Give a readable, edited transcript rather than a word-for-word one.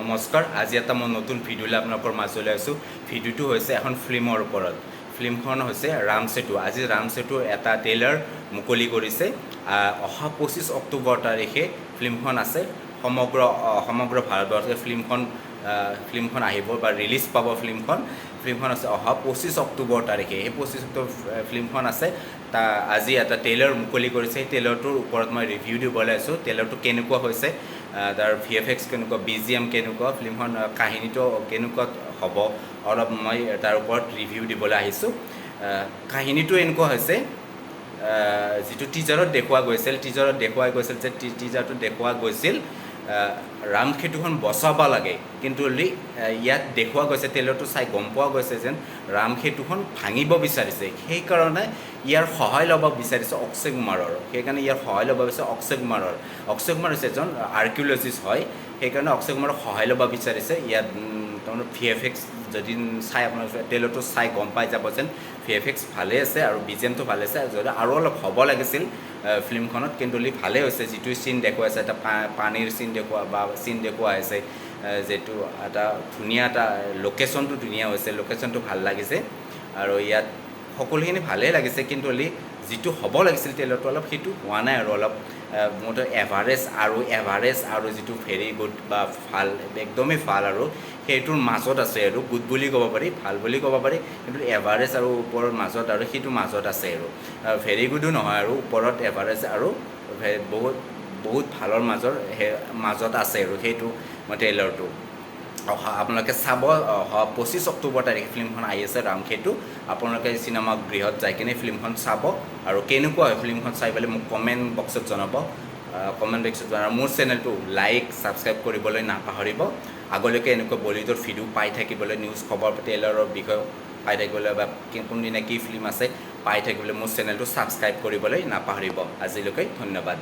নমস্কাৰ, আজি এটা মই নতুন ভিডিঅ'লৈ আপোনালোকৰ মাজলৈ আছোঁ। ভিডিঅ'টো হৈছে এখন ফিল্মৰ ওপৰত। ফিল্মখন হৈছে ৰাম সেতু। আজি ৰাম সেতুৰ এটা ট্ৰেইলাৰ মুকলি কৰিছে। অহা 25 অক্টোবৰ তাৰিখে ফিল্মখন আছে। সমগ্ৰ ভাৰতবৰ্ষতে ফিল্মখন আহিব বা ৰিলিজ পাব ফিল্মখন। ফিল্মখন আছে অহা 25 অক্টোবৰ তাৰিখে। সেই 25 অক্টোবৰ ফিল্মখন আছে। আজি এটা ট্ৰেইলাৰ মুকলি কৰিছে। সেই ট্ৰেইলাৰটোৰ ওপৰত মই ৰিভিউ দিবলৈ আছোঁ। ট্ৰেইলাৰটো কেনেকুৱা হৈছে, তাৰ ভিএফএক্স কেনেকুৱা, বিজিএম কেনেকুৱা, ফিল্মখন কাহিনীটো কেনেকুৱা হ'ব, অলপ মই তাৰ ওপৰত ৰিভিউ দিবলৈ আহিছোঁ। কাহিনীটো এনেকুৱা হৈছে, যিটো টিজাৰত দেখুওৱা গৈছিল, টিজাৰত দেখুওৱা গৈছিল যে টিজাৰটোত দেখুওৱা গৈছিল ৰাম সেতুখন বচাব লাগে, কিন্তু ইয়াত দেখুওৱা গৈছে, ট্ৰেইলাৰটো চাই গম পোৱা গৈছে যেন ৰাম সেতুখন ভাঙিব বিচাৰিছে। সেইকাৰণে ইয়াৰ সহায় ল'ব বিচাৰিছে অক্ষয় কুমাৰৰ। সেইকাৰণে ইয়াৰ সহায় ল'ব বিচাৰিছে অক্ষয় কুমাৰৰ। অক্ষয় কুমাৰ হৈছে এজন আৰ্কিঅ'লজিষ্ট হয়। সেইকাৰণে অক্ষয় কুমাৰক সহায় ল'ব বিচাৰিছে। ইয়াত তাৰমানে ভিএফএক্স যদি চাই, আপোনালোকে ট্ৰেইলাৰটো চাই গম পাই যাব যেন ভিএফএক্স ভালেই আছে আৰু বিজিএমটো ভালে আছে। যদি আৰু অলপ হ'ব লাগিছিল ফিল্মখনত, কিন্তু ভালেই হৈছে। যিটো চিন দেখুৱাইছে, এটা পানীৰ চিন দেখুওৱা বা চিন দেখুওৱা হৈছে, যিটো এটা ধুনীয়া এটা লোকেশ্যনটো ধুনীয়া হৈছে, লোকেশ্যনটো ভাল লাগিছে আৰু ইয়াত সকলোখিনি ভালেই লাগিছে। কিন্তু যিটো হ'ব লাগিছিল ট্ৰেইলাৰটো অলপ, সেইটো হোৱা নাই। আৰু অলপ মোৰ এভাৰেজ আৰু যিটো ভেৰি গুড বা ভাল, একদমেই ভাল আৰু সেইটোৰ মাজত আছে। আৰু গুড বুলি ক'ব পাৰি, ভাল বুলি ক'ব পাৰি, কিন্তু এভাৰেজ আৰু ওপৰৰ মাজত আৰু সেইটো মাজত আছে। আৰু ভেৰি গুডো নহয় আৰু ওপৰত এভাৰেজ আৰু বহুত বহুত ভালৰ মাজৰ সেই মাজত আছে। আৰু সেইটো মই ট্ৰেইলাৰটো অহা আপোনালোকে চাব। অহা 25 অক্টোবৰ তাৰিখে ফিল্মখন আহি আছে ৰাম সেতু। আপোনালোকে চিনেমা গৃহত যাই কিনে ফিল্মখন চাব আৰু কেনেকুৱা হয় ফিল্মখন চাই পেলাই মোক কমেণ্ট বক্সত জনাব। কমেণ্ট বক্সত জনাব। মোৰ চেনেলটো লাইক, ছাবস্ক্ৰাইব কৰিবলৈ নাপাহৰিব। আগলৈকে এনেকুৱা বলিউডৰ ভিডিঅ' পাই থাকিবলৈ, নিউজ, খবৰ, ট্ৰেইলাৰৰ বিষয়ে পাই থাকিবলৈ বা কোনদিনা কি ফিল্ম আছে পাই থাকিবলৈ মোৰ চেনেলটো ছাবস্ক্ৰাইব কৰিবলৈ নাপাহৰিব। আজিলৈকে ধন্যবাদ।